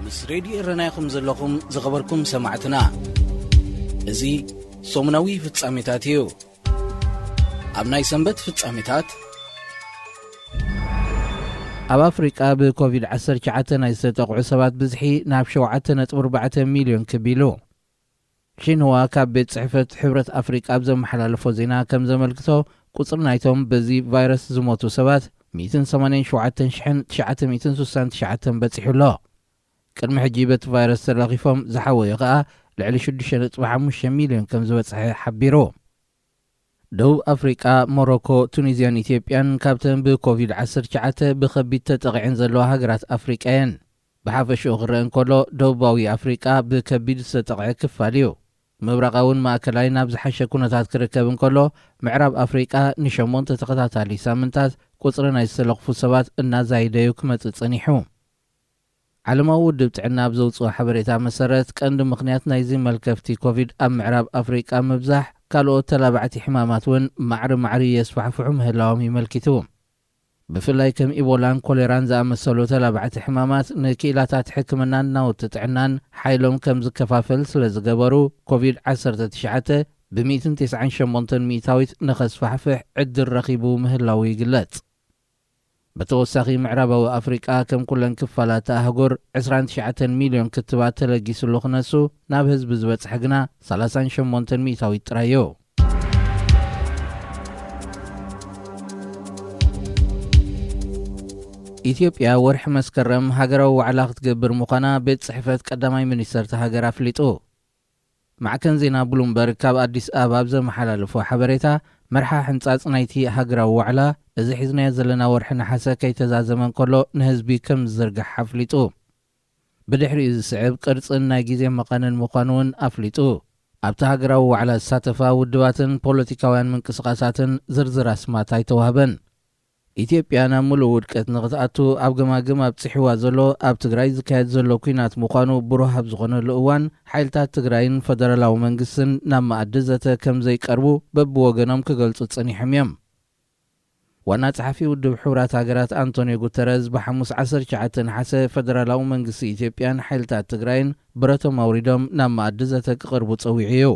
ምስ ሬድዮ ኤረና ኢኹም ዘለኹም ዝኸበርኩም ሰማዕትና። እዚ ሰሙናዊ ፍጻሜታት እዩ። ኣብ ናይ ሰንበት ፍጻሜታት፣ ኣብ ኣፍሪቃ ብኮቪድ ዓሰርተ ትሽዓተ ናይ ዝተጠቕዑ ሰባት ብዝሒ ናብ ሸውዓተ ነጥቢ ኣርባዕተ ሚልዮን ክብ ኢሉ። ሺንዋ ካብ ቤት ጽሕፈት ሕብረት ኣፍሪቃ ኣብ ዘመሓላለፎ ዜና ከም ዘመልክቶ፣ ቁጽሪ ናይቶም በዚ ቫይረስ ዝሞቱ ሰባት ሚእትን ሰማንያን ሸውዓተን ሽሕን ትሽዓተ ሚእትን ስሳን ትሽዓተን በጺሑ ኣሎ። ቅድሚ ሕጂ በቲ ቫይረስ ተለኺፎም ዝሓወዩ ከኣ ልዕሊ ሽዱሽተ ነጥቢ ሓሙሽተ ሚልዮን ከም ዝበጽሐ ሓቢሩ። ደቡብ ኣፍሪቃ፣ ሞሮኮ፣ ቱኒዝያን ኢትዮጵያን ካብተን ብኮቪድ ዓሰርተ ትሽዓተ ብኸቢድ ተጠቒዐን ዘለዋ ሃገራት ኣፍሪቃ እየን። ብሓፈሽኡ ክረአ እንከሎ፣ ደቡባዊ ኣፍሪቃ ብከቢድ ዝተጠቕዐ ክፋል እዩ። ምብራቓውን ማእከላይ ናብ ዝሓሸ ኩነታት ክርከብ እንከሎ፣ ምዕራብ ኣፍሪቃ ንሸሞንተ ተኸታታሊ ሳምንታት ቁጽሪ ናይ ዝተለኽፉ ሰባት እናዛይደዩ ክመጽእ ጸኒሑ። ዓለማዊ ውድብ ጥዕና ኣብ ዘውጽኦ ሓበሬታ መሰረት፣ ቀንዲ ምኽንያት ናይዚ መልከፍቲ ኮቪድ ኣብ ምዕራብ ኣፍሪቃ ምብዛሕ፣ ካልኦት ተላባዕቲ ሕማማት እውን ማዕሪ ማዕሪ የስፋሕፍሑ ምህላዎም ይመልኪቱ። ብፍላይ ከም ኢቦላን ኮሌራን ዝኣመሰሉ ተላባዕቲ ሕማማት ንክኢላታት ሕክምናን ናውቲ ጥዕናን ሓይሎም ከም ዝከፋፈል ስለ ዝገበሩ፣ ኮቪድ ዓሰርተ ትሽዓተ ብሚእትን ተስዓን ሸሞንተን ሚእታዊት ንኸስፋሕፍሕ ዕድል ረኺቡ ምህላዉ ይግለጽ። ብተወሳኺ፣ ምዕራባዊ ኣፍሪቃ ከም ኩለን ክፋላት ኣህጉር ዕስራን ትሽዓተን ሚልዮን ክትባት ተለጊስሉ ክነሱ፣ ናብ ህዝቢ ዝበጽሐ ግና ሰላሳን ሸሞንተን ሚእታዊት ጥራይ እዩ። ኢትዮጵያ ወርሒ መስከረም ሃገራዊ ዋዕላ ክትገብር ምዃና ቤት ጽሕፈት ቀዳማይ ሚኒስተር እታ ሃገር ኣፍሊጡ። ማዕከን ዜና ብሉምበርግ ካብ ኣዲስ ኣበባ ኣብ ዘመሓላለፎ ሓበሬታ፣ መርሓ ሕንጻጽ ናይቲ ሃገራዊ ዋዕላ፣ እዚ ሒዝናዮ ዘለና ወርሒ ነሓሰ ከይተዛዘመ እንከሎ ንህዝቢ ከም ዝዝርጋሕ ኣፍሊጡ። ብድሕሪኡ ዝስዕብ ቅርጽን ናይ ግዜ መቓንን ምዃኑ እውን ኣፍሊጡ። ኣብቲ ሃገራዊ ዋዕላ ዝሳተፋ ውድባትን ፖለቲካውያን ምንቅስቓሳትን ዝርዝር ኣስማት ኣይተዋህበን። ኢትዮጵያ ናብ ምሉእ ውድቀት ንኽትኣቱ ኣብ ገማግም ኣብጺሕዋ ዘሎ ኣብ ትግራይ ዝካየድ ዘሎ ኲናት ምዃኑ ብሩህ ኣብ ዝኾነሉ እዋን፣ ሓይልታት ትግራይን ፈደራላዊ መንግስትን ናብ መኣዲ ዘተ ከም ዘይቀርቡ በብወገኖም ክገልጹ ጸኒሖም እዮም። ዋና ጸሓፊ ውድብ ሕቡራት ሃገራት ኣንቶኒዮ ጉተረዝ ብሓሙስ ዓሰርተ ትሽዓተ ነሓሰ፣ ፈደራላዊ መንግስቲ ኢትዮጵያን ሓይልታት ትግራይን ብረቶም ኣውሪዶም ናብ መኣዲ ዘተ ክቐርቡ ጸዊዑ እዩ።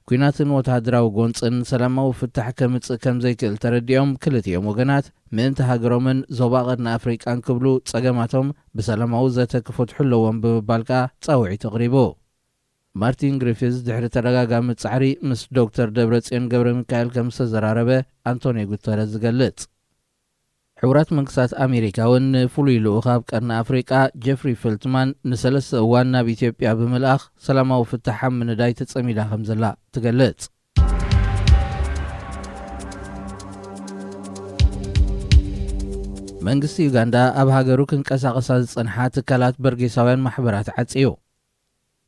ኲናትን ወተሃደራዊ ጎንጽን ሰላማዊ ፍታሕ ከምጽእ ከም ዘይክእል ተረዲኦም፣ ክልቲኦም ወገናት ምእንቲ ሃገሮምን ዞባ ቀርኒ ኣፍሪቃን ክብሉ ጸገማቶም ብሰላማዊ ዘተ ክፈትሑ ኣለዎም ብምባል ከኣ ጻውዒት ኣቕሪቡ። ማርቲን ግሪፊዝ ድሕሪ ተደጋጋሚ ጻዕሪ ምስ ዶክተር ደብረጽዮን ገብረ ሚካኤል ከም ዝተዘራረበ ኣንቶኒዮ ጉተረዝ ዝገልጽ። ሕቡራት መንግስታት ኣሜሪካ እውን ንፍሉይ ልኡኽ ኣብ ቀርኒ ኣፍሪቃ ጀፍሪ ፈልትማን ንሰለስተ እዋን ናብ ኢትዮጵያ ብምልኣኽ ሰላማዊ ፍታሕ ኣብ ምንዳይ ተጸሚዳ ከም ዘላ ትገልጽ። መንግስቲ ዩጋንዳ ኣብ ሃገሩ ክንቀሳቐሳ ዝጸንሓ ትካላት በርጌሳውያን ማሕበራት ዓጽዩ።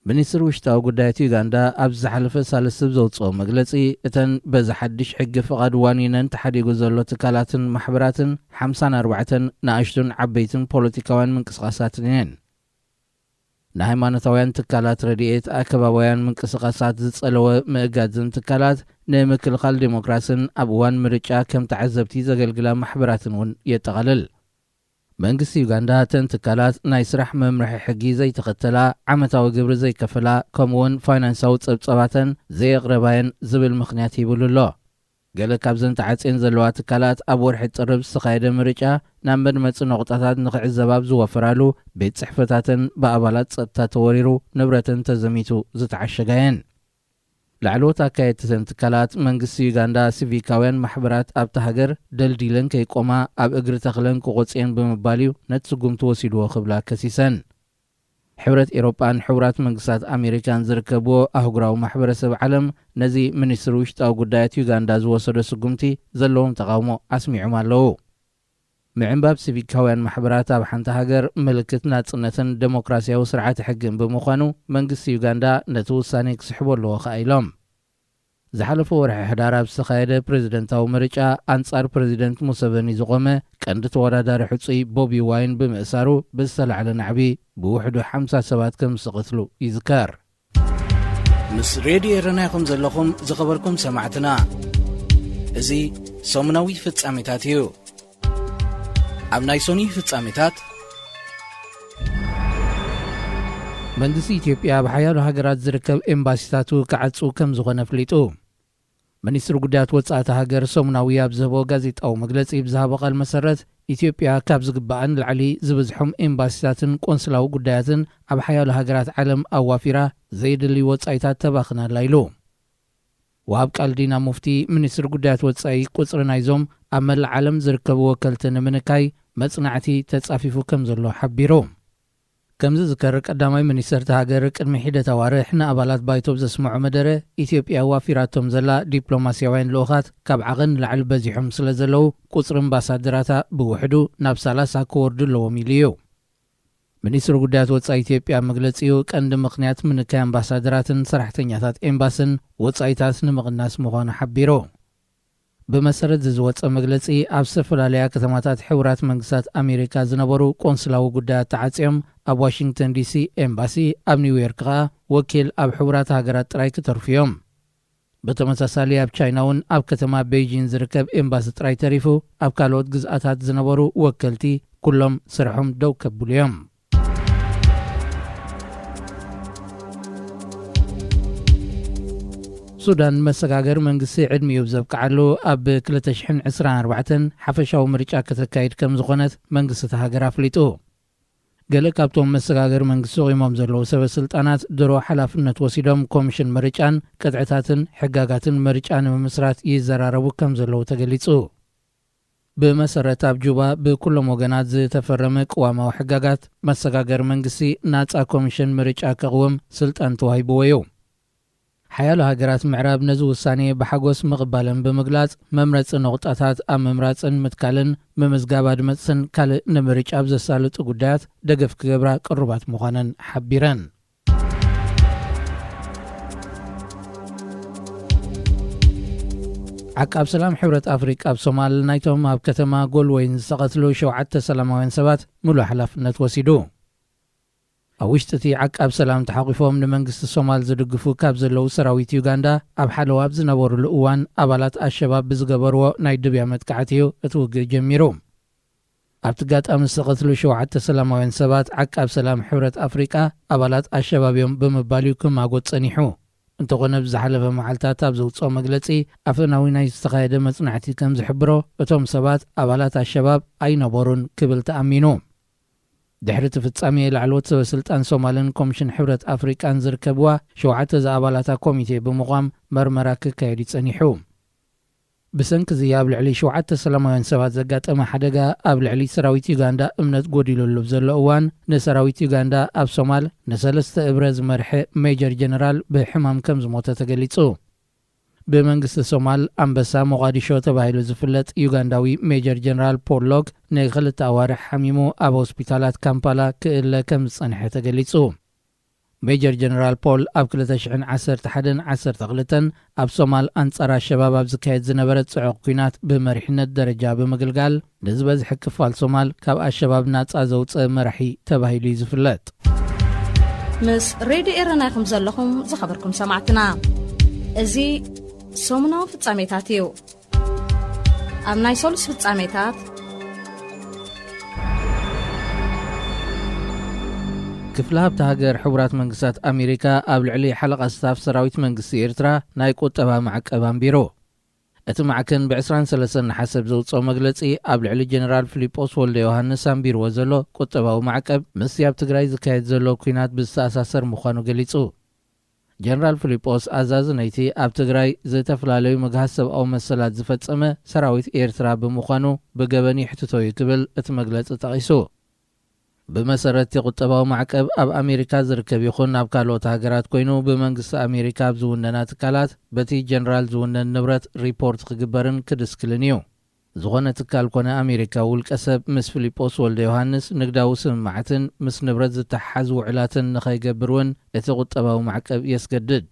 ሚኒስትሪ ውሽጣዊ ጉዳያት ዩጋንዳ ኣብ ዝሓለፈ ሳልስቲ ኣብ ዘውጽኦ መግለጺ፣ እተን በዚ ሓድሽ ሕጊ ፍቓድ ዋኒነን ተሓዲጉ ዘሎ ትካላትን ማሕበራትን ሓምሳን ኣርባዕተን ንኣሽቱን ዓበይትን ፖለቲካውያን ምንቅስቓሳትን እየን። ንሃይማኖታውያን ትካላት ረድኤት፣ ኣከባባውያን ምንቅስቓሳት ዝጸለወ ምእጋድን ትካላት ንምክልኻል ዴሞክራስን ኣብ እዋን ምርጫ ከም ተዓዘብቲ ዘገልግላ ማሕበራትን እውን የጠቓልል። መንግስቲ ዩጋንዳ እተን ትካላት ናይ ስራሕ መምርሒ ሕጊ ዘይተኸተላ፣ ዓመታዊ ግብሪ ዘይከፈላ፣ ከምኡውን ፋይናንሳዊ ጸብጸባተን ዘየቕረባየን ዝብል ምኽንያት ሂቡሉ ኣሎ። ገለ ካብዘን ተዓጽየን ዘለዋ ትካላት ኣብ ወርሒ ጥሪ ዝተኻየደ ምርጫ ናብ መድመጺ ነቑጣታት ንኽዕዘባ ኣብ ዝወፈራሉ ቤት ጽሕፈታተን ብኣባላት ጸጥታ ተወሪሩ ንብረተን ተዘሚቱ ዝተዓሸጋ እየን። ላዕለዎት ኣካየድቲ እተን ትካላት መንግስቲ ዩጋንዳ ሲቪካውያን ማሕበራት ኣብታ ሃገር ደልዲለን ከይቆማ ኣብ እግሪ ተኽለን ክቖጽየን ብምባል እዩ ነቲ ስጉምቲ ወሲድዎ ክብላ ከሲሰን። ሕብረት ኤሮጳን ሕቡራት መንግስታት ኣሜሪካን ዝርከብዎ ኣህጉራዊ ማሕበረሰብ ዓለም ነዚ ሚኒስትሪ ውሽጣዊ ጉዳያት ዩጋንዳ ዝወሰዶ ስጉምቲ ዘለዎም ተቓውሞ ኣስሚዖም ኣለዉ። ምዕንባብ ሲቪካውያን ማሕበራት ኣብ ሓንቲ ሃገር ምልክት ናጽነትን ደሞክራሲያዊ ስርዓተ ሕግን ብምዃኑ መንግስቲ ዩጋንዳ ነቲ ውሳኔ ክስሕቦ ኣለዎ ከኣ ኢሎም። ዝሓለፈ ወርሒ ሕዳር ኣብ ዝተኻየደ ፕሬዝደንታዊ ምርጫ ኣንጻር ፕሬዝደንት ሙሰቨኒ ዝቖመ ቀንዲ ተወዳዳሪ ሕጹይ ቦቢ ዋይን ብምእሳሩ ብዝተላዕለ ናዕቢ ብውሕዱ ሓምሳ ሰባት ከም ዝተቐትሉ ይዝከር። ምስ ሬድዮ ኤረና ኢኹም ዘለኹም ዝኸበርኩም ሰማዕትና። እዚ ሰሙናዊ ፍጻሜታት እዩ። ኣብ ናይ ሶኒ ፍጻሜታት፣ መንግስቲ ኢትዮጵያ ኣብ ሓያሎ ሃገራት ዝርከብ ኤምባሲታቱ ክዓጹ ከም ዝኾነ ኣፍሊጡ። ሚኒስትሪ ጉዳያት ወጻኢ እታ ሃገር ሰሙናዊ ኣብ ዝህቦ ጋዜጣዊ መግለጺ ብዝሃቦ ቃል መሰረት፣ ኢትዮጵያ ካብ ዝግባኣን ላዕሊ ዝበዝሖም ኤምባሲታትን ቆንስላዊ ጉዳያትን ኣብ ሓያሎ ሃገራት ዓለም ኣዋፊራ፣ ዘየድሊ ወጻኢታት ተባኽን ኣላ ኢሉ። ወሃብ ቃል ዲና ሙፍቲ፣ ሚኒስትሪ ጉዳያት ወጻኢ፣ ቁጽሪ ናይዞም ኣብ መላእ ዓለም ዝርከቡ ወከልቲ ንምንካይ መጽናዕቲ ተጻፊፉ ከም ዘሎ ሓቢሩ። ከም ዝዝከር፣ ቀዳማይ ሚኒስተር እታ ሃገር ቅድሚ ሒደት ኣዋርሕ ንኣባላት ባይቶ ብዘስምዖ መደረ፣ ኢትዮጵያ ኣዋፊራቶም ዘላ ዲፕሎማስያውያን ልኡኻት ካብ ዓቐን ንላዕሊ በዚሖም ስለ ዘለዉ፣ ቁጽሪ ኣምባሳደራታ ብውሕዱ ናብ ሰላሳ ክወርዱ ኣለዎም ኢሉ እዩ። ሚኒስትሪ ጉዳያት ወጻኢ ኢትዮጵያ ኣብ መግለጺኡ፣ ቀንዲ ምኽንያት ምንካይ ኣምባሳደራትን ሰራሕተኛታት ኤምባስን ወጻኢታት ንምቕናስ ምዃኑ ሓቢሩ። ብመሰረት እዚ ዝወጸ መግለጺ፣ ኣብ ዝተፈላለያ ከተማታት ሕቡራት መንግስታት ኣሜሪካ ዝነበሩ ቆንስላዊ ጉዳያት ተዓጽዮም፣ ኣብ ዋሽንግተን ዲሲ ኤምባሲ፣ ኣብ ኒውዮርክ ከኣ ወኪል ኣብ ሕቡራት ሃገራት ጥራይ ክተርፉ እዮም። ብተመሳሳሊ፣ ኣብ ቻይና እውን ኣብ ከተማ ቤይጂን ዝርከብ ኤምባሲ ጥራይ ተሪፉ፣ ኣብ ካልኦት ግዝኣታት ዝነበሩ ወከልቲ ኩሎም ስርሖም ደው ከብሉ እዮም። ሱዳን፣ መሰጋገሪ መንግስቲ ዕድሚኡ ብዘብቅዓሉ ኣብ ክልተ ሽሕን ዕስራን ኣርባዕተን ሓፈሻዊ ምርጫ ከተካይድ ከም ዝኾነት መንግስቲ እታ ሃገር ኣፍሊጡ። ገለ ካብቶም መሰጋገሪ መንግስቲ ቖይሞም ዘለዉ ሰበ ስልጣናት ድሮ ሓላፍነት ወሲዶም ኮሚሽን ምርጫን ቅጥዕታትን ሕጋጋትን ምርጫ ንምምስራት ይዘራረቡ ከም ዘለዉ ተገሊጹ። ብመሰረት ኣብ ጁባ ብኩሎም ወገናት ዝተፈረመ ቅዋማዊ ሕጋጋት፣ መሰጋገሪ መንግስቲ ናጻ ኮሚሽን ምርጫ ከቕውም ስልጣን ተዋሂብዎ እዩ። ሓያሎ ሃገራት ምዕራብ ነዚ ውሳኔ ብሓጎስ ምቕባለን ብምግላጽ፣ መምረጺ ነቑጣታት ኣብ ምምራጽን ምትካልን፣ ምምዝጋብ ኣድመጽትን ካልእ ንምርጫ ኣብ ዘሳልጡ ጉዳያት ደገፍ ክገብራ ቅሩባት ምዃነን ሓቢረን። ዓቃብ ሰላም ሕብረት ኣፍሪቃ ኣብ ሶማል፣ ናይቶም ኣብ ከተማ ጎልወይን ዝተቐትሉ ሸውዓተ ሰላማውያን ሰባት ምሉእ ሓላፍነት ወሲዱ። ኣብ ውሽጢ እቲ ዓቃብ ሰላም ተሓቑፎም ንመንግስቲ ሶማል ዝድግፉ ካብ ዘለዉ ሰራዊት ዩጋንዳ ኣብ ሓለዋ ኣብ ዝነበሩሉ እዋን፣ ኣባላት ኣሸባብ ብዝገበርዎ ናይ ድብያ መጥቃዕቲ እዩ እቲ ውግእ ጀሚሩ። ኣብቲ ኣጋጣሚ ዝተቐትሉ ሸውዓተ ሰላማውያን ሰባት፣ ዓቃብ ሰላም ሕብረት ኣፍሪቃ፣ ኣባላት ኣሸባብ እዮም ብምባል እዩ ክማጎት ጸኒሑ። እንተኾነ፣ ብዝሓለፈ መዓልታት ኣብ ዘውጽኦ መግለጺ፣ ኣፈናዊ ናይ ዝተኻየደ መጽናዕቲ ከም ዝሕብሮ፣ እቶም ሰባት ኣባላት ኣሸባብ ኣይነበሩን ክብል ተኣሚኑ። ድሕሪ እቲ ፍጻሜ፣ ላዕለዎት ሰበ ስልጣን ሶማልን ኮሚሽን ሕብረት ኣፍሪቃን ዝርከብዋ ሸውዓተ ዝኣባላታ ኮሚቴ ብምቋም መርመራ ክካየድ እዩ ጸኒሑ። ብሰንኪ እዚ ኣብ ልዕሊ ሸውዓተ ሰላማውያን ሰባት ዘጋጠመ ሓደጋ፣ ኣብ ልዕሊ ሰራዊት ዩጋንዳ እምነት ጎዲሉ ኣሎ ዘሎ እዋን፣ ንሰራዊት ዩጋንዳ ኣብ ሶማል ንሰለስተ እብረ ዝመርሐ ሜጀር ጀነራል ብሕማም ከም ዝሞተ ተገሊጹ። ብመንግስቲ ሶማል ኣንበሳ ሞቓዲሾ ተባሂሉ ዝፍለጥ ዩጋንዳዊ ሜጀር ጀነራል ፖል ሎግ ንክልተ ኣዋርሕ ሓሚሙ ኣብ ሆስፒታላት ካምፓላ ክእለ ከም ዝጸንሐ ተገሊጹ። ሜጀር ጀነራል ፖል ኣብ ክልተ ሽሕን ዓሰርተ ሓደን ዓሰርተ ክልተን ኣብ ሶማል ኣንጻር ኣሸባብ ኣብ ዝካየድ ዝነበረ ጽዑቕ ኲናት ብመሪሕነት ደረጃ ብምግልጋል፣ ንዝበዝሐ ክፋል ሶማል ካብ ኣሸባብ ናጻ ዘውጸ መራሒ ተባሂሉ እዩ ዝፍለጥ። ምስ ሬድዮ ኤረና ኢኹም ዘለኹም ዝኸበርኩም ሰማዕትና። እዚ ሰሙናዊ ፍጻሜታት እዩ። ኣብ ናይ ሰሉስ ፍጻሜታት፣ ክፍሊ ሃብቲ ሃገር ሕቡራት መንግስታት ኣሜሪካ ኣብ ልዕሊ ሓለቓ ስታፍ ሰራዊት መንግስቲ ኤርትራ ናይ ቁጠባ ማዕቀብ ኣንቢሩ። እቲ ማዕከን ብ ዕስራን ሰለስተን ነሓሰ ኣብ ዘውጽኦ መግለጺ፣ ኣብ ልዕሊ ጀነራል ፊሊጶስ ወልደ ዮሃንስ ኣንቢርዎ ዘሎ ቁጠባዊ ማዕቀብ፣ ምስቲ ኣብ ትግራይ ዝካየድ ዘሎ ኲናት ብዝተኣሳሰር ምዃኑ ገሊጹ። ጀነራል ፊሊጶስ፣ ኣዛዚ ናይቲ ኣብ ትግራይ ዝተፈላለዩ ምግሃስ ሰብኣዊ መሰላት ዝፈጸመ ሰራዊት ኤርትራ ብምዃኑ፣ ብገበን ይሕትቶ እዩ ክብል እቲ መግለጺ ጠቒሱ። ብመሰረት እቲ ቁጠባዊ ማዕቀብ፣ ኣብ ኣሜሪካ ዝርከብ ይኹን ኣብ ካልኦት ሃገራት ኮይኑ ብመንግስቲ ኣሜሪካ ኣብ ዝውነና ትካላት፣ በቲ ጀነራል ዝውነን ንብረት ሪፖርት ክግበርን ክድስክልን እዩ። ዝኾነ ትካል ኮነ ኣሜሪካዊ ውልቀ ሰብ ምስ ፊሊጶስ ወልደ ዮሃንስ ንግዳዊ ስምምዓትን ምስ ንብረት ዝተሓሓዝ ውዕላትን ንኸይገብር እውን እቲ ቁጠባዊ ማዕቀብ የስገድድ።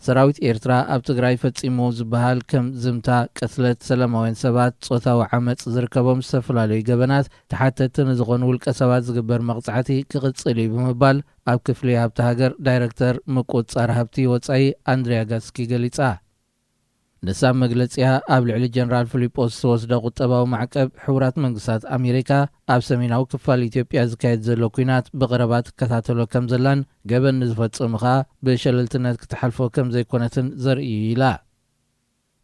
ሰራዊት ኤርትራ ኣብ ትግራይ ፈጺሙ ዝበሃል ከም ዝምታ፣ ቅትለት ሰላማውያን ሰባት፣ ጾታዊ ዓመጽ ዝርከቦም ዝተፈላለዩ ገበናት፣ ተሓተትቲ ንዝኾኑ ውልቀ ሰባት ዝግበር መቕጻዕቲ ክቕጽል እዩ ብምባል ኣብ ክፍሊ ሃብቲ ሃገር ዳይረክተር ምቁጽጻር ሃብቲ ወጻኢ ኣንድሪያ ጋስኪ ገሊጻ። ንሳ መግለጺኣ ኣብ ልዕሊ ጀነራል ፊሊጶስ ዝተወስደ ቁጠባዊ ማዕቀብ፣ ሕቡራት መንግስታት ኣሜሪካ ኣብ ሰሜናዊ ክፋል ኢትዮጵያ ዝካየድ ዘሎ ኲናት ብቐረባ ትከታተሎ ከም ዘላን ገበን ንዝፈጸሙ ኸኣ ብሸለልትነት ክትሓልፎ ከም ዘይኮነትን ዘርኢ እዩ ኢላ።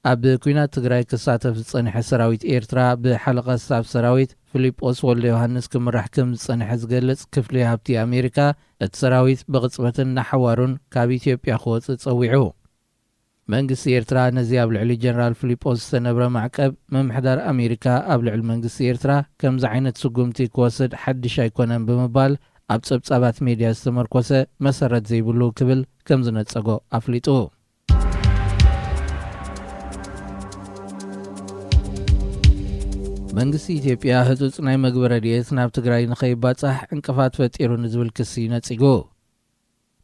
ኣብ ኲናት ትግራይ ክሳተፍ ዝጸንሐ ሰራዊት ኤርትራ ብሓለቓ ስታፍ ሰራዊት ፊሊጶስ ወልደ ዮሃንስ ክምራሕ ከም ዝጸንሐ ዝገልጽ ክፍሊ ሃብቲ ኣሜሪካ፣ እቲ ሰራዊት ብቕጽበትን ንሓዋሩን ካብ ኢትዮጵያ ክወጽእ ጸዊዑ። መንግስቲ ኤርትራ ነዚ ኣብ ልዕሊ ጀነራል ፊሊጶስ ዝተነብረ ማዕቀብ፣ ምምሕዳር ኣሜሪካ ኣብ ልዕሊ መንግስቲ ኤርትራ ከምዚ ዓይነት ስጉምቲ ክወስድ ሓድሽ ኣይኮነን ብምባል ኣብ ጸብጻባት ሜድያ ዝተመርኮሰ መሰረት ዘይብሉ ክብል ከም ዝነጸጎ ኣፍሊጡ። መንግስቲ ኢትዮጵያ ህጹጽ ናይ መግቢ ረድኤት ናብ ትግራይ ንኸይባጻሕ ዕንቅፋት ፈጢሩ ንዝብል ክሲ ነጺጉ።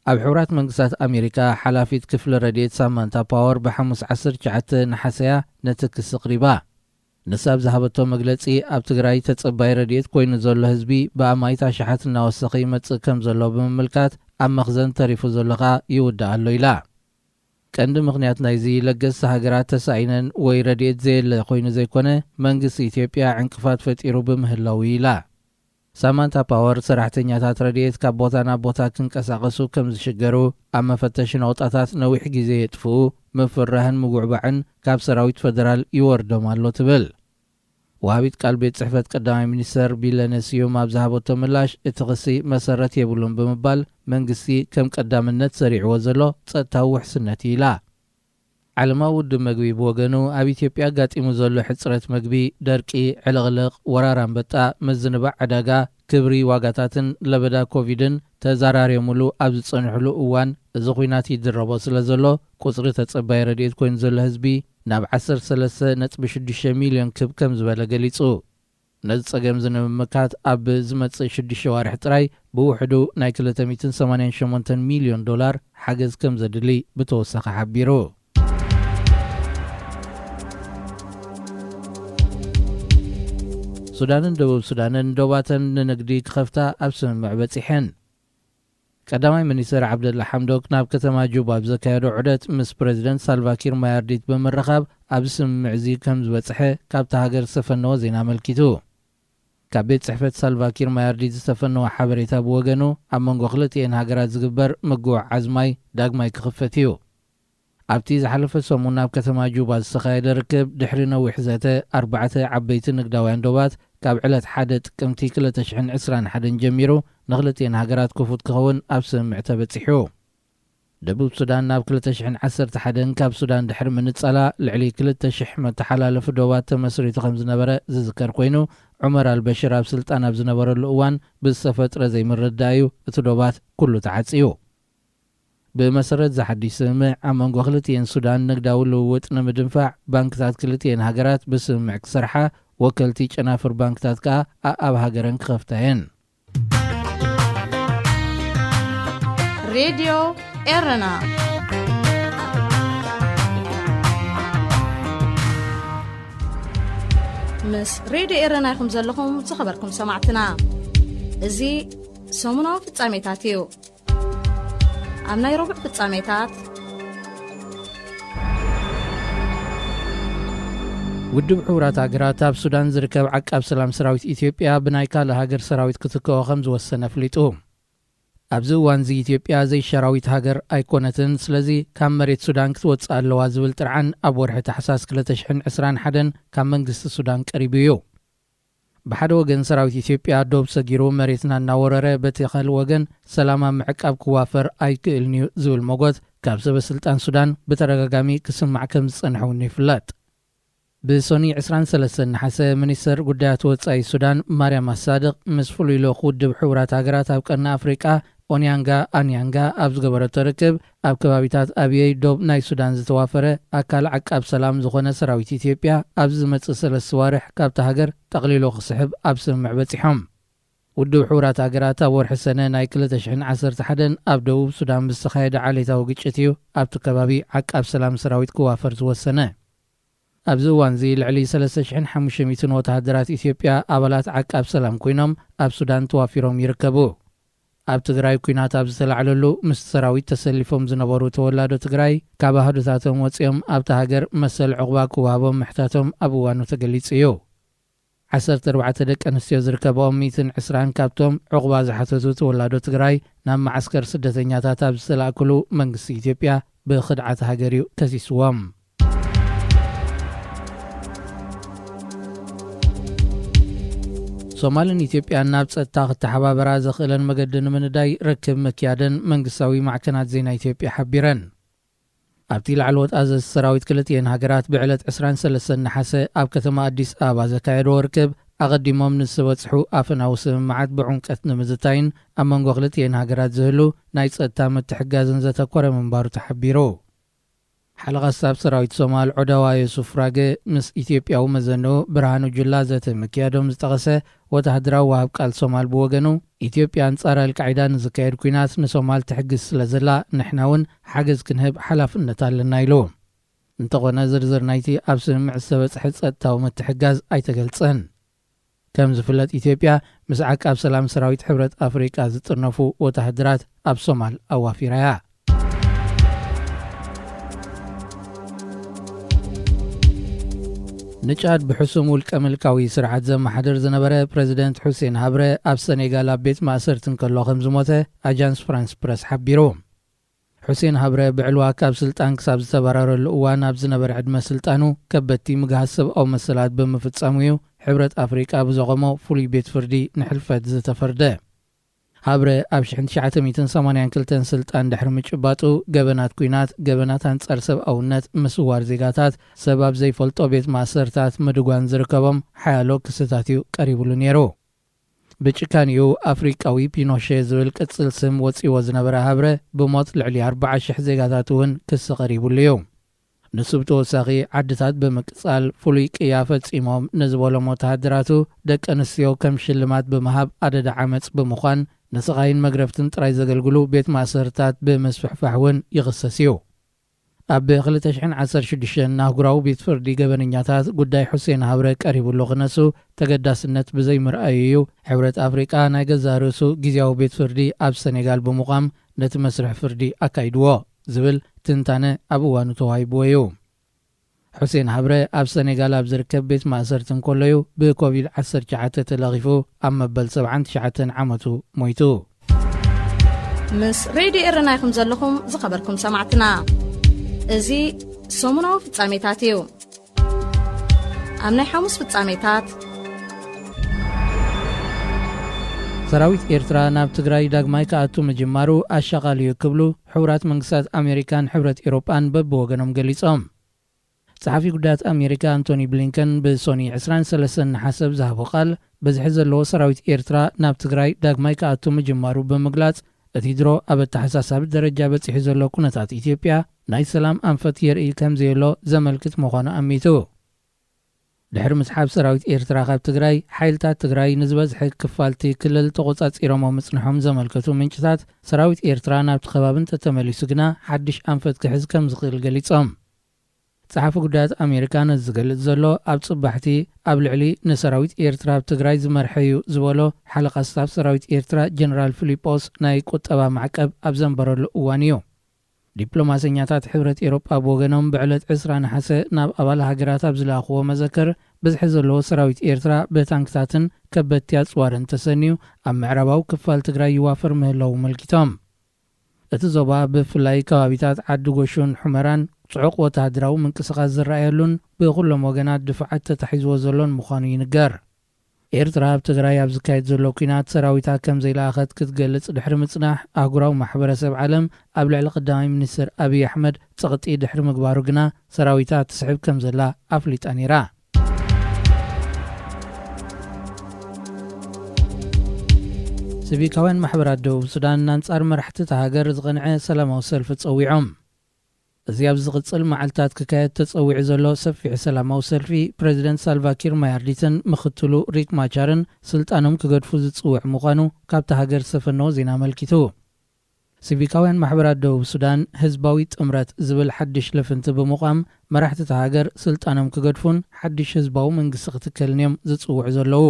ኣብ ሕቡራት መንግስታት ኣሜሪካ ሓላፊት ክፍሊ ረድኤት ሳማንታ ፓወር ብሓሙስ ዓሰርተ ትሽዓተ ነሓሰያ ነቲ ክሲ ኣቕሪባ። ንሳ ኣብ ዝሃበቶ መግለጺ፣ ኣብ ትግራይ ተጸባይ ረድኤት ኮይኑ ዘሎ ህዝቢ ብኣማኢት ኣሽሓት እናወሰኸ ይመጽእ ከም ዘሎ ብምምልካት፣ ኣብ መኽዘን ተሪፉ ዘሎ ኸኣ ይውዳእ ኣሎ ኢላ። ቀንዲ ምኽንያት ናይዚ፣ ለገስቲ ሃገራት ተሳኢነን ወይ ረድኤት ዘየለ ኮይኑ ዘይኮነ፣ መንግስቲ ኢትዮጵያ ዕንቅፋት ፈጢሩ ብምህላዉ ኢላ። ሳማንታ ፓወር ሰራሕተኛታት ረድኤት ካብ ቦታ ናብ ቦታ ክንቀሳቐሱ ከም ዝሽገሩ፣ ኣብ መፈተሺ ነቑጣታት ነዊሕ ግዜ የጥፍኡ፣ ምፍርራህን ምጉዕባዕን ካብ ሰራዊት ፈደራል ይወርዶም ኣሎ ትብል። ወሃቢት ቃል ቤት ጽሕፈት ቀዳማይ ሚኒስተር ቢለነ ስዩም ኣብ ዝሃበቶ ምላሽ፣ እቲ ክሲ መሰረት የብሉን ብምባል፣ መንግስቲ ከም ቀዳምነት ሰሪዕዎ ዘሎ ጸጥታዊ ውሕስነት እዩ ኢላ። ዓለማዊ ውድብ መግቢ ብወገኑ፣ ኣብ ኢትዮጵያ ኣጋጢሙ ዘሎ ሕጽረት መግቢ፣ ደርቂ፣ ዕልቕልቕ፣ ወራር ኣንበጣ፣ ምዝንባዕ ዕዳጋ፣ ክብሪ ዋጋታትን ለበዳ ኮቪድን ተዛራርዮምሉ ኣብ ዝጸንሕሉ እዋን፣ እዚ ኲናት ይድረቦ ስለ ዘሎ፣ ቁጽሪ ተጸባይ ረድኤት ኮይኑ ዘሎ ህዝቢ ናብ ዓሰርተ ሰለስተ ነጥቢ ሽዱሽተ ሚልዮን ክብ ከም ዝበለ ገሊጹ። ነዚ ጸገም እዚ ንምምካት፣ ኣብ ዝመጽእ ሽዱሽተ ዋርሒ ጥራይ ብውሕዱ ናይ ክልተ ሚእትን ሰማንያን ሸሞንተን ሚልዮን ዶላር ሓገዝ ከም ዘድሊ ብተወሳኺ ሓቢሩ። ሱዳንን ደቡብ ሱዳንን ዶባተን ንንግዲ ክኸፍታ ኣብ ስምምዕ በጺሐን። ቀዳማይ ሚኒስትር ዓብደላ ሓምዶክ ናብ ከተማ ጁባ ኣብ ዘካየዶ ዑደት፣ ምስ ፕረዚደንት ሳልቫኪር ማያርዲት ብምርኻብ፣ ኣብዚ ስምምዕ እዚ ከም ዝበጽሐ ካብታ ሃገር ዝተፈነወ ዜና ኣመልኪቱ። ካብ ቤት ጽሕፈት ሳልቫኪር ማያርዲት ዝተፈነወ ሓበሬታ ብወገኑ፣ ኣብ መንጎ ክልቲኤን ሃገራት ዝግበር ምጉዕዓዝ ማይ ዳግማይ ክኽፈት እዩ። ኣብቲ ዝሓለፈ ሰሙን ኣብ ከተማ ጁባ ዝተኻየደ ርክብ፣ ድሕሪ ነዊሕ ዘተ፣ ኣርባዕተ ዓበይቲ ንግዳውያን ዶባት፣ ካብ ዕለት ሓደ ጥቅምቲ ክልተ ሽሕን ዕስራን ሓደን ጀሚሩ፣ ንክልቲኤን ሃገራት ክፉት ክኸውን ኣብ ስምምዕ ተበጺሑ። ደቡብ ሱዳን ናብ ክልተ ሽሕን ዓሰርተ ሓደን ካብ ሱዳን ድሕሪ ምንጻላ፣ ልዕሊ ክልተ ሽሕ መተሓላለፊ ዶባት ተመስሪቱ ከም ዝነበረ ዝዝከር ኮይኑ፣ ዑመር ኣልበሽር ኣብ ስልጣን ኣብ ዝነበረሉ እዋን ብዝተፈጥረ ዘይምርድዳእ እዩ እቲ ዶባት ኩሉ ተዓጽዩ። ብመሰረት እዚ ሓድሽ ስምምዕ፣ ኣብ መንጎ ክልቲኤን ሱዳን ንግዳዊ ልውውጥ ንምድንፋዕ፣ ባንክታት ክልቲኤን ሃገራት ብስምምዕ ክሰርሓ፣ ወከልቲ ጨናፍር ባንክታት ከኣ ኣኣብ ሃገረን ክኸፍታ እየን። ሬድዮ ኤረና። ምስ ሬድዮ ኤረና ኢኹም ዘለኹም ዝኸበርኩም ሰማዕትና። እዚ ሰሙናዊ ፍጻሜታት እዩ። ኣብ ናይ ረቡዕ ፍጻሜታት፣ ውድብ ሕቡራት ሃገራት ኣብ ሱዳን ዝርከብ ዓቃብ ሰላም ሰራዊት ኢትዮጵያ ብናይ ካልእ ሃገር ሰራዊት ክትክኦ ከም ዝወሰነ ኣፍሊጡ። ኣብዚ እዋን እዚ ኢትዮጵያ ዘይሸራዊት ሃገር ኣይኮነትን፣ ስለዚ ካብ መሬት ሱዳን ክትወጽእ ኣለዋ ዝብል ጥርዓን ኣብ ወርሒ ታሕሳስ ክልተ ሽሕን ዕስራን ሓደን ካብ መንግስቲ ሱዳን ቀሪቡ እዩ። ብሓደ ወገን ሰራዊት ኢትዮጵያ ዶብ ሰጊሩ መሬትና እናወረረ፣ በቲ ካልእ ወገን ሰላም ኣብ ምዕቃብ ክዋፈር ኣይክእልን እዩ ዝብል መጎት ካብ ሰበ ስልጣን ሱዳን ብተደጋጋሚ ክስማዕ ከም ዝጸንሐ እውን ይፍለጥ። ብሶኒ ዕስራን ሰለስተን ነሓሰ፣ ሚኒስተር ጉዳያት ወጻኢ ሱዳን ማርያም ኣሳድቕ ምስ ፍሉይ ልኡኽ ውድብ ሕቡራት ሃገራት ኣብ ቀርኒ ኣፍሪቃ ኦንያንጋ ኣንያንጋ ኣብ ዝገበረቶ ርክብ፣ ኣብ ከባቢታት ኣብየይ ዶብ ናይ ሱዳን ዝተዋፈረ ኣካል ዓቃብ ሰላም ዝኾነ ሰራዊት ኢትዮጵያ ኣብዚ ዝመጽእ ሰለስተ ዋርሕ ካብታ ሃገር ጠቕሊሉ ክስሕብ ኣብ ስምምዕ በጺሖም። ውድብ ሕቡራት ሃገራት ኣብ ወርሒ ሰነ ናይ ክልተ ሽሕን ዓሰርተ ሓደን ኣብ ደቡብ ሱዳን ብዝተኻየደ ዓሌታዊ ግጭት እዩ ኣብቲ ከባቢ ዓቃብ ሰላም ሰራዊት ክዋፈር ዝወሰነ። ኣብዚ እዋን እዚ ልዕሊ ሰለስተ ሽሕን ሓሙሽተ ሚእትን ወተሃደራት ኢትዮጵያ ኣባላት ዓቃብ ሰላም ኮይኖም ኣብ ሱዳን ተዋፊሮም ይርከቡ። ኣብ ትግራይ ኲናት ኣብ ዝተላዕለሉ ምስ ሰራዊት ተሰሊፎም ዝነበሩ ተወላዶ ትግራይ ካብ ኣህዱታቶም ወፂኦም ኣብታ ሃገር መሰል ዕቑባ ክወሃቦም ምሕታቶም ኣብ እዋኑ ተገሊጹ እዩ። ዓሰርተ ኣርባዕተ ደቂ ኣንስትዮ ዝርከብኦም ሚእትን ዕስራን ካብቶም ዕቑባ ዝሓተቱ ተወላዶ ትግራይ ናብ መዓስከር ስደተኛታት ኣብ ዝተላእክሉ መንግስቲ ኢትዮጵያ ብኽድዓት ሃገር እዩ ከሲስዎም። ሶማልን ኢትዮጵያን ናብ ጸጥታ ክተሓባበራ ዘኽእለን መገዲ ንምንዳይ ርክብ ምክያደን መንግስታዊ ማዕከናት ዜና ኢትዮጵያ ሓቢረን። ኣብቲ ላዕለዎት ኣዘዝቲ ሰራዊት ክልቲኤን ሃገራት ብዕለት ዕስራን ሰለስተን ነሓሰ ኣብ ከተማ ኣዲስ ኣበባ ዘካየድዎ ርክብ፣ ኣቐዲሞም ንዝተበጽሑ ኣፈናዊ ስምምዓት ብዕምቀት ንምዝታይን ኣብ መንጎ ክልቲኤን ሃገራት ዝህሉ ናይ ጸጥታ ምትሕጋዝን ዘተኮረ ምንባሩ ተሓቢሩ። ሓለቓ ስታፍ ሰራዊት ሶማል ዖዳዋ የሱፍ ራገ ምስ ኢትዮጵያዊ መዘንኡ ብርሃኑ ጁላ ዘተ ምክያዶም ዝጠቐሰ ወተሃደራዊ ወሃብ ቃል ሶማል ብወገኑ፣ ኢትዮጵያ ኣንጻር ኣልቃዒዳ ንዝካየድ ኲናት ንሶማል ትሕግዝ ስለ ዘላ፣ ንሕና እውን ሓገዝ ክንህብ ሓላፍነት ኣለና ኢሉ። እንተኾነ ዝርዝር ናይቲ ኣብ ስምምዕ ዝተበጽሐ ጸጥታዊ ምትሕጋዝ ኣይተገልጸን። ከም ዝፍለጥ ኢትዮጵያ ምስ ዓቃብ ሰላም ሰራዊት ሕብረት ኣፍሪቃ ዝጥርነፉ ወተሃደራት ኣብ ሶማል ኣዋፊራ እያ። ንጫድ ብሕሱም ውልቀ ምልካዊ ስርዓት ዘመሓድር ዝነበረ ፕረዚደንት ሑሴን ሃብረ ኣብ ሰኔጋል ኣብ ቤት ማእሰርቲ እንከሎ ከም ዝሞተ ኣጃንስ ፍራንስ ፕረስ ሓቢሩ። ሑሴን ሃብረ ብዕልዋ ካብ ስልጣን ክሳብ ዝተባረረሉ እዋን ኣብ ዝነበረ ዕድመ ስልጣኑ ከበድቲ ምግሃስ ሰብኣዊ መሰላት ብምፍጻሙ እዩ ሕብረት ኣፍሪቃ ብዘቖሞ ፍሉይ ቤት ፍርዲ ንሕልፈት ዝተፈርደ። ሃብረ ኣብ ሽሕን ትሽዓተ ሚእትን ሰማንያን ክልተን ስልጣን ድሕሪ ምጭባጡ ገበናት ኲናት፣ ገበናት ኣንጻር ሰብኣውነት፣ ምስዋር ዜጋታት፣ ሰብ ኣብ ዘይፈልጦ ቤት ማእሰርታት ምድጓን ዝርከቦም ሓያሎ ክስታት እዩ ቀሪቡሉ ነይሩ። ብጭካኔኡ ኣፍሪቃዊ ፒኖሼ ዝብል ቅጽል ስም ወጺዎ ዝነበረ ሃብረ ብሞት ልዕሊ ኣርባዓ ሽሕ ዜጋታት እውን ክሲ ቀሪቡሉ እዩ። ንሱ ብተወሳኺ ዓድታት ብምቅጻል ፍሉይ ቅያ ፈጺሞም ንዝበሎም ወተሃደራቱ ደቂ ኣንስትዮ ከም ሽልማት ብምሃብ ኣደዳ ዓመጽ ብምዃን ንስቓይን መግረፍትን ጥራይ ዘገልግሉ ቤት ማእሰርታት ብምስፍሕፋሕ እውን ይኽሰስ እዩ። ኣብ ክልተ ሽሕን ዓሰርተ ሽዱሽተን ንኣህጉራዊ ቤት ፍርዲ ገበነኛታት ጉዳይ ሑሴን ሃብረ ቀሪቡሉ ክነሱ ተገዳስነት ብዘይምርኣዩ እዩ ሕብረት ኣፍሪቃ ናይ ገዛእ ርእሱ ግዝያዊ ቤት ፍርዲ ኣብ ሰኔጋል ብምቋም ነቲ መስርሕ ፍርዲ ኣካይድዎ ዝብል ትንታነ ኣብ እዋኑ ተዋሂብዎ እዩ። ሑሴን ሃብረ ኣብ ሰኔጋል ኣብ ዝርከብ ቤት ማእሰርቲ እንከሎ እዩ ብኮቪድ ዓሰርተ ትሽዓተ ተለኺፉ ኣብ መበል ሰብዓን ትሽዓተን ዓመቱ ሞይቱ። ምስ ሬድዮ ኤረና ኢኹም ዘለኹም ዝኸበርኩም ሰማዕትና። እዚ ሰሙናዊ ፍጻሜታት እዩ። ኣብ ናይ ሓሙስ ፍጻሜታት፣ ሰራዊት ኤርትራ ናብ ትግራይ ዳግማይ ክኣቱ ምጅማሩ ኣሻቓሊ እዩ ክብሉ ሕቡራት መንግስታት ኣሜሪካን ሕብረት ኤውሮጳን በብወገኖም ገሊጾም። ጸሓፊ ጉዳያት ኣሜሪካ ኣንቶኒ ብሊንከን ብሶኒ ዕስራን ሰለስተን ነሓሰ ኣብ ዝሃቦ ቃል፣ ብዝሒ ዘለዎ ሰራዊት ኤርትራ ናብ ትግራይ ዳግማይ ክኣቱ ምጅማሩ ብምግላጽ፣ እቲ ድሮ ኣብ ኣተሓሳሳቢ ደረጃ በጺሑ ዘሎ ኩነታት ኢትዮጵያ ናይ ሰላም ኣንፈት የርኢ ከም ዘየሎ ዘመልክት ምዃኑ ኣሚቱ። ድሕሪ ምስሓብ ሰራዊት ኤርትራ ካብ ትግራይ፣ ሓይልታት ትግራይ ንዝበዝሐ ክፋልቲ ክልል ተቖጻጺሮሞ ምጽንሖም ዘመልከቱ ምንጭታት፣ ሰራዊት ኤርትራ ናብቲ ከባቢ እንተተመሊሱ ግና ሓድሽ ኣንፈት ክሕዝ ከም ዝኽእል ገሊጾም። ጸሓፊ ጉዳያት ኣሜሪካ ነዚ ዝገልጽ ዘሎ፣ ኣብ ጽባሕቲ ኣብ ልዕሊ ንሰራዊት ኤርትራ ኣብ ትግራይ ዝመርሐ እዩ ዝበሎ ሓለቓ ስታፍ ሰራዊት ኤርትራ ጀነራል ፊሊጶስ ናይ ቁጠባ ማዕቀብ ኣብ ዘንበረሉ እዋን እዩ። ዲፕሎማሰኛታት ሕብረት ኤውሮጳ ብወገኖም ብዕለት ዕስራ ነሓሰ ናብ ኣባል ሃገራት ኣብ ዝለኣኽዎ መዘክር፣ ብዝሒ ዘለዎ ሰራዊት ኤርትራ ብታንክታትን ከበድቲ ኣጽዋርን ተሰንዩ ኣብ ምዕራባዊ ክፋል ትግራይ ይዋፈር ምህላዉ ኣመልኪቶም። እቲ ዞባ ብፍላይ ከባቢታት ዓዲ ጎሹን ሑመራን ጽዑቕ ወተሃደራዊ ምንቅስቓስ ዝረኣየሉን ብኹሎም ወገናት ድፋዓት ተታሒዝዎ ዘሎን ምዃኑ ይንገር። ኤርትራ ኣብ ትግራይ ኣብ ዝካየድ ዘሎ ኲናት ሰራዊታ ከም ዘይለኣኸት ክትገልጽ ድሕሪ ምጽናሕ፣ ኣህጉራዊ ማሕበረሰብ ዓለም ኣብ ልዕሊ ቀዳማይ ሚኒስትር ኣብይ ኣሕመድ ጸቕጢ ድሕሪ ምግባሩ ግና ሰራዊታ ትስሕብ ከም ዘላ ኣፍሊጣ ነይራ። ሲቪካውያን ማሕበራት ደቡብ ሱዳን ኣንጻር መራሕቲ እታ ሃገር ዝቐንዐ ሰላማዊ ሰልፊ ጸዊዖም። እዚ ኣብ ዝቕጽል መዓልታት ክካየድ ተጸዊዑ ዘሎ ሰፊሕ ሰላማዊ ሰልፊ፣ ፕረዚደንት ሳልቫኪር ማያርዲትን ምኽትሉ ሪክ ማቻርን ስልጣኖም ክገድፉ ዝጽውዕ ምዃኑ ካብታ ሃገር ዝተፈነወ ዜና ኣመልኪቱ። ሲቪካውያን ማሕበራት ደቡብ ሱዳን ህዝባዊ ጥምረት ዝብል ሓድሽ ልፍንቲ ብምቋም፣ መራሕቲ እታ ሃገር ስልጣኖም ክገድፉን ሓድሽ ህዝባዊ መንግስቲ ክትከልን እዮም ዝጽውዑ ዘለዉ።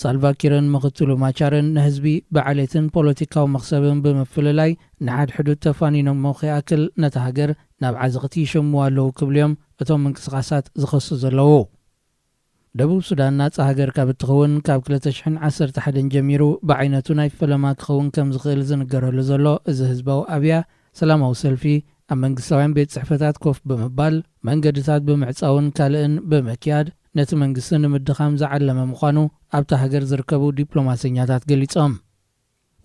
ሳልቫኪርን ምኽትሉ ማቻርን ንህዝቢ ብዓሌትን ፖለቲካዊ መኽሰብን ብምፍልላይ ንሓድሕዱ ተፋኒኖሞ ከይኣክል ነታ ሃገር ናብ ዓዘቕቲ ይሸምዋ ኣለዉ ክብሉ እዮም እቶም ምንቅስቓሳት ዝኸሱ ዘለዉ። ደቡብ ሱዳን ናጻ ሃገር ካብ እትኸውን ካብ ክልተ ሽሕን ዓሰርተ ሓደን ጀሚሩ ብዓይነቱ ናይ ፈለማ ክኸውን ከም ዝኽእል ዝንገረሉ ዘሎ እዚ ህዝባዊ ኣብያ ሰላማዊ ሰልፊ ኣብ መንግስታውያን ቤት ጽሕፈታት ኮፍ ብምባል መንገድታት ብምዕጻውን ካልእን ብምክያድ ነቲ መንግስቲ ንምድኻም ዝዓለመ ምዃኑ ኣብታ ሃገር ዝርከቡ ዲፕሎማሰኛታት ገሊጾም።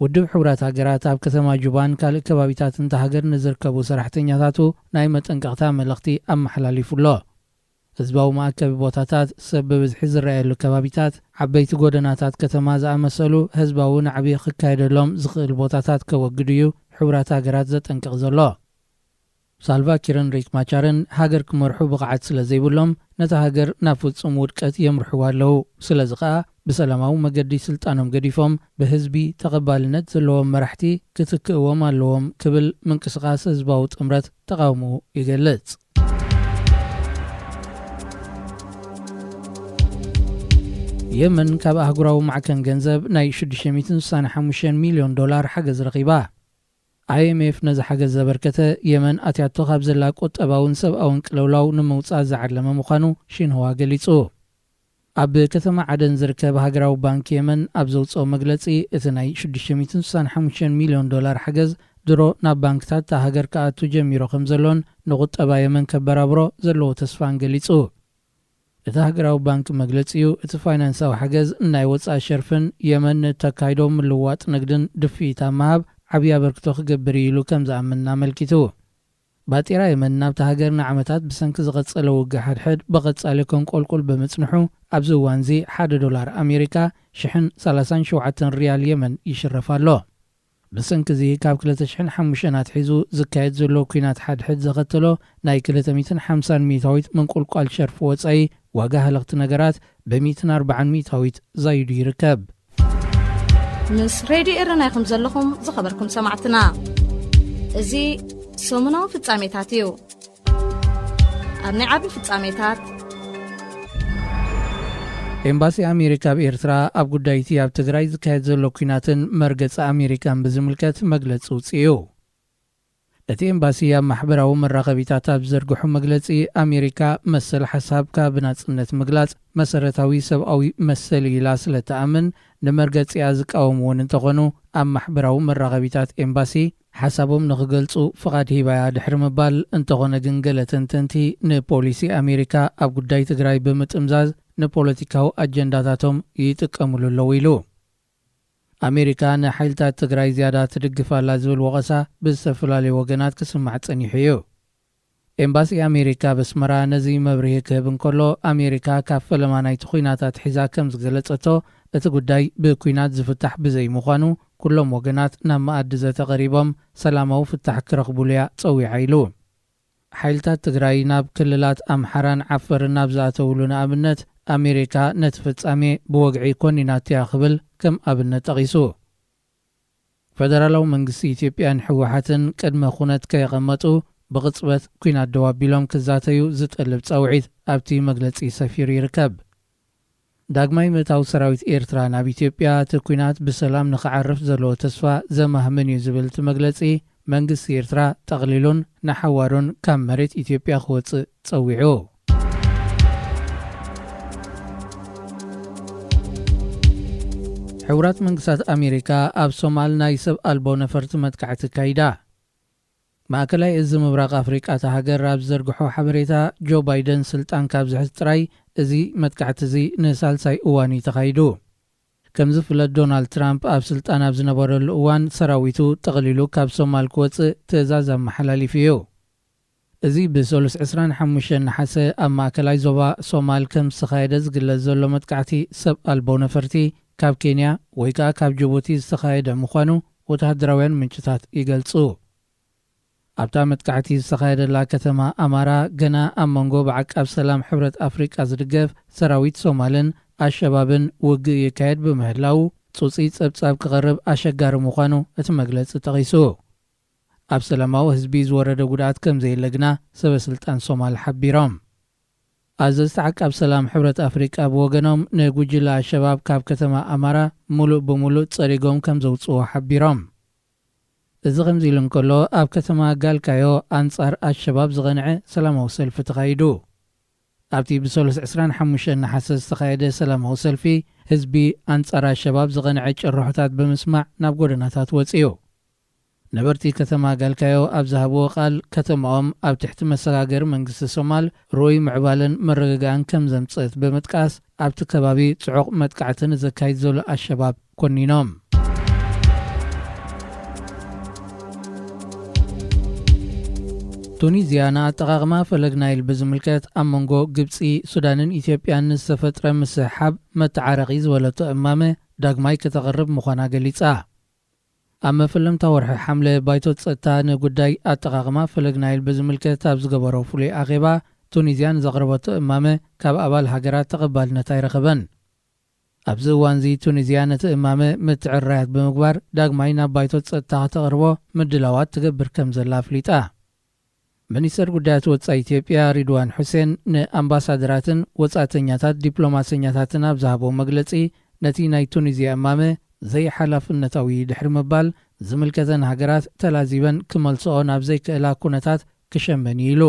ውድብ ሕቡራት ሃገራት ኣብ ከተማ ጁባን ካልእ ከባቢታት እንታ ሃገር ንዝርከቡ ሰራሕተኛታቱ ናይ መጠንቀቕታ መልእኽቲ ኣመሓላሊፉ ኣሎ። ህዝባዊ መኣከቢ ቦታታት፣ ሰብ ብብዝሒ ዝረኣየሉ ከባቢታት፣ ዓበይቲ ጎደናታት ከተማ ዝኣመሰሉ ህዝባዊ ናዕቢ ክካየደሎም ዝኽእል ቦታታት ከወግዱ እዩ ሕቡራት ሃገራት ዘጠንቅቕ ዘሎ። ሳልቫኪርን ሪክ ማቻርን ሃገር ክመርሑ ብቕዓት ስለ ዘይብሎም ነታ ሃገር ናብ ፍጹም ውድቀት የምርሕዋ ኣለዉ። ስለዚ ኸኣ ብሰላማዊ መገዲ ስልጣኖም ገዲፎም ብህዝቢ ተቐባልነት ዘለዎም መራሕቲ ክትክእዎም ኣለዎም ክብል ምንቅስቓስ ህዝባዊ ጥምረት ተቓውሞ ይገልጽ። የመን ካብ ኣህጉራዊ ማዕከን ገንዘብ ናይ ሽዱሽተ ሚእትን ስሳን ሓሙሽተን ሚልዮን ዶላር ሓገዝ ረኺባ። ኣይኤምኤፍ ነዚ ሓገዝ ዘበርከተ የመን ኣትያቶ ካብ ዘላ ቁጠባውን ሰብኣውን ቅልውላው ንምውጻእ ዝዓለመ ምዃኑ ሺንህዋ ገሊጹ። ኣብ ከተማ ዓደን ዝርከብ ሃገራዊ ባንክ የመን ኣብ ዘውጽኦ መግለጺ እቲ ናይ ሽዱሽተ ሚእትን ስሳን ሓሙሽተን ሚልዮን ዶላር ሓገዝ ድሮ ናብ ባንክታት እታ ሃገር ክኣቱ ጀሚሩ ከም ዘሎን ንቁጠባ የመን ከበራብሮ ዘለዎ ተስፋን ገሊጹ። እቲ ሃገራዊ ባንክ መግለጺኡ እቲ ፋይናንሳዊ ሓገዝ ናይ ወጻኢ ሸርፍን የመን ንእተካይዶ ምልዋጥ ንግድን ድፍኢት ኣብ ምሃብ ዓብዪ ኣበርክቶ ክገብር እዩ ኢሉ ከም ዝኣምን ኣመልኪቱ። ባጤራ የመን ናብታ ሃገር ንዓመታት ብሰንኪ ዝቐጸለ ውግእ ሓድሕድ ብቐጻሊ ከንቆልቁል ብምጽንሑ ኣብዚ እዋንዚ ሓደ ዶላር ኣሜሪካ ሽሕን ሰላሳን ሸውዓተን ሪያል የመን ይሽረፍ ኣሎ። ብሰንኪ እዚ ካብ ክልተ ሽሕን ሓሙሽተን ኣትሒዙ ዝካየድ ዘሎ ኲናት ሓድሕድ ዘኸተሎ ናይ ክልተ ሚእትን ሓምሳን ሚእታዊት ምንቁልቋል ሸርፊ ወጻኢ ዋጋ ሃለኽቲ ነገራት ብሚእትን ኣርባዓን ሚእታዊት ዛይዱ ይርከብ። ምስ ሬድዮ ኤረና ኢኹም ዘለኹም ዝኸበርኩም ሰማዕትና። እዚ ሰሙናዊ ፍጻሜታት እዩ። ኣብ ናይ ዓቢ ፍጻሜታት ኤምባሲ ኣሜሪካ ኣብ ኤርትራ ኣብ ጉዳይቲ ኣብ ትግራይ ዝካየድ ዘሎ ኲናትን መርገጺ ኣሜሪካን ብዝምልከት መግለጺ ውጽእ እዩ። እቲ ኤምባሲ ኣብ ማሕበራዊ መራኸቢታት ኣብ ዝዘርግሖ መግለጺ ኣሜሪካ መሰል ሓሳብካ ብናጽነት ምግላጽ መሰረታዊ ሰብኣዊ መሰል ኢላ ስለ ትኣምን ንመርገጺኣ ዝቃወሙ እውን እንተኾኑ ኣብ ማሕበራዊ መራኸቢታት ኤምባሲ ሓሳቦም ንኽገልጹ ፍቓድ ሂባያ ድሕሪ ምባል እንተኾነ ግን ገለ ተንተንቲ ንፖሊሲ ኣሜሪካ ኣብ ጉዳይ ትግራይ ብምጥምዛዝ ንፖለቲካዊ ኣጀንዳታቶም ይጥቀምሉ ኣለዉ ኢሉ። ኣሜሪካ ንሓይልታት ትግራይ ዝያዳ ትድግፍ ኣላ ዝብል ወቐሳ ብዝተፈላለዩ ወገናት ክስማዕ ጸኒሑ እዩ። ኤምባሲ ኣሜሪካ ኣብ ኣስመራ ነዚ መብርሂ ክህብ እንከሎ ኣሜሪካ ካብ ፈለማ ናይቲ ኲናት ኣትሒዛ ከም ዝገለጸቶ እቲ ጉዳይ ብኲናት ዝፍታሕ ብዘይምዃኑ ኩሎም ወገናት ናብ መኣዲ ዘተ ቀሪቦም ሰላማዊ ፍታሕ ክረኽቡሉ እያ ጸዊዓ ኢሉ። ሓይልታት ትግራይ ናብ ክልላት ኣምሓራን ዓፈርን ናብ ዝኣተውሉ ንኣብነት ኣሜሪካ ነቲ ፍጻሜ ብወግዒ ኮኒናቶ እያ ክብል ከም ኣብነት ጠቒሱ። ፈደራላዊ መንግስቲ ኢትዮጵያን ህወሓትን ቅድመ ኩነት ከየቐመጡ ብቕጽበት ኲናት ደው ኣቢሎም ክዛተዩ ዝጠልብ ጻውዒት ኣብቲ መግለጺ ሰፊሩ ይርከብ። ዳግማይ ምእታው ሰራዊት ኤርትራ ናብ ኢትዮጵያ እቲ ኲናት ብሰላም ንኽዓርፍ ዘለዎ ተስፋ ዘማህምን እዩ ዝብል እቲ መግለጺ መንግስቲ ኤርትራ ጠቕሊሉን ንሓዋሩን ካብ መሬት ኢትዮጵያ ክወጽእ ጸዊዑ። ሕቡራት መንግስታት ኣሜሪካ ኣብ ሶማል ናይ ሰብ ኣልቦ ነፈርቲ መጥቃዕቲ ኣካይዳ። ማእከላይ እዚ ምብራቕ ኣፍሪቃ እታ ሃገር ኣብ ዝዘርግሖ ሓበሬታ ጆ ባይደን ስልጣን ካብ ዝሕዝ ጥራይ እዚ መጥቃዕቲ እዚ ንሳልሳይ እዋን እዩ ተኻይዱ። ከም ዝፍለጥ ዶናልድ ትራምፕ ኣብ ስልጣን ኣብ ዝነበረሉ እዋን ሰራዊቱ ጠቕሊሉ ካብ ሶማል ክወጽእ ትእዛዝ ኣመሓላሊፉ እዩ። እዚ ብሰሉስ ዕስራን ሓሙሽተን ነሓሰ ኣብ ማእከላይ ዞባ ሶማል ከም ዝተኻየደ ዝግለጽ ዘሎ መጥቃዕቲ ሰብ ኣልቦ ነፈርቲ ካብ ኬንያ ወይ ከኣ ካብ ጅቡቲ ዝተኻየደ ምዃኑ ወተሃደራውያን ምንጭታት ይገልጹ። ኣብታ መጥቃዕቲ ዝተኻየደላ ከተማ ኣማራ ገና ኣብ መንጎ ብዓቃብ ሰላም ሕብረት ኣፍሪቃ ዝድገፍ ሰራዊት ሶማልን ኣሸባብን ውግእ ይካየድ ብምህላው ጹጺ ጸብጻብ ክቐርብ ኣሸጋሪ ምዃኑ እቲ መግለጺ ጠቒሱ። ኣብ ሰላማዊ ህዝቢ ዝወረደ ጉድኣት ከም ዘየለ ግና ሰበ ስልጣን ሶማል ሓቢሮም። ኣዘዝቲ ዓቃብ ሰላም ሕብረት ኣፍሪቃ ብወገኖም፣ ንጉጅለ ኣሸባብ ካብ ከተማ ኣማራ ሙሉእ ብሙሉእ ጸሪጎም ከም ዘውጽዎ ሓቢሮም። እዚ ከምዚ ኢሉ እንከሎ፣ ኣብ ከተማ ጋልካዮ ኣንጻር ኣሸባብ ዝቐንዐ ሰላማዊ ሰልፊ ተኻይዱ። ኣብቲ ብሰሉስ ዕስራን ሓሙሽተን ነሓሰ ዝተኻየደ ሰላማዊ ሰልፊ፣ ህዝቢ ኣንጻር ኣሸባብ ዝቐንዐ ጭርሖታት ብምስማዕ ናብ ጎደናታት ወጺኡ። ነበርቲ ከተማ ጋልካዮ ኣብ ዝሃብዎ ቃል፣ ከተማኦም ኣብ ትሕቲ መሰጋገሪ መንግስቲ ሶማል ርኡይ ምዕባለን ምርግጋእን ከም ዘምጽእት ብምጥቃስ፣ ኣብቲ ከባቢ ጽዑቕ መጥቃዕቲ ንዘካይድ ዘሎ ኣሸባብ ኮኒኖም። ቱኒዝያ ንኣጠቓቕማ ፈለግ ናይል ብዝምልከት ኣብ መንጎ ግብጺ፣ ሱዳንን ኢትዮጵያን ንዝተፈጥረ ምስሕሓብ መተዓረቒ ዝበለቶ እማመ ዳግማይ ከተቕርብ ምዃና ገሊጻ። ኣብ መፈለምታ ወርሒ ሓምለ፣ ባይቶ ጸጥታ ንጉዳይ ኣጠቓቕማ ፈለግ ናይል ብዝምልከት ኣብ ዝገበሮ ፍሉይ ኣኼባ፣ ቱኒዝያ ንዘቕረበቶ እማመ ካብ ኣባል ሃገራት ተቐባልነት ኣይረኸበን። ኣብዚ እዋንዚ ቱኒዝያ ነቲ እማመ ምትዕርራያት ብምግባር ዳግማይ ናብ ባይቶ ጸጥታ ከተቕርቦ ምድላዋት ትገብር ከም ዘላ ኣፍሊጣ። ሚኒስተር ጉዳያት ወጻኢ ኢትዮጵያ ሪድዋን ሑሴን ንኣምባሳደራትን ወጻእተኛታት ዲፕሎማሰኛታትን ኣብ ዝሃቦ መግለጺ፣ ነቲ ናይ ቱኒዝያ እማመ ዘይሓላፍነታዊ ድሕሪ ምባል፣ ዝምልከተን ሃገራት ተላዚበን ክመልስኦ ናብ ዘይክእላ ኩነታት ክሸመን እዩ ኢሉ።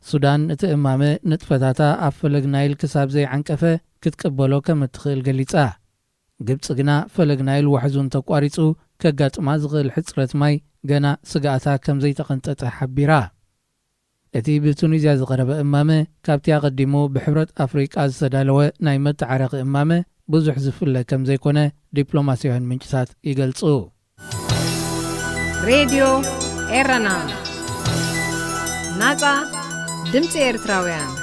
ሱዳን እቲ እማመ ንጥፈታታ ኣብ ፈለግ ናይል ክሳብ ዘይዓንቀፈ ክትቅበሎ ከም እትኽእል ገሊጻ። ግብጺ ግና ፈለግ ናይል ዋሕዙ እንተቋሪጹ ከጋጥማ ዝኽእል ሕጽረት ማይ ገና ስግኣታ ከም ዘይተቐንጠጠ ሓቢራ። እቲ ብቱኒዝያ ዝቐረበ እማመ ካብቲ ኣቐዲሙ ብሕብረት ኣፍሪቃ ዝተዳለወ ናይ መተዓረቒ እማመ ብዙሕ ዝፍለ ከም ዘይኮነ ዲፕሎማስያውያን ምንጭታት ይገልጹ። ሬድዮ ኤረና፣ ናጻ ድምጺ ኤርትራውያን።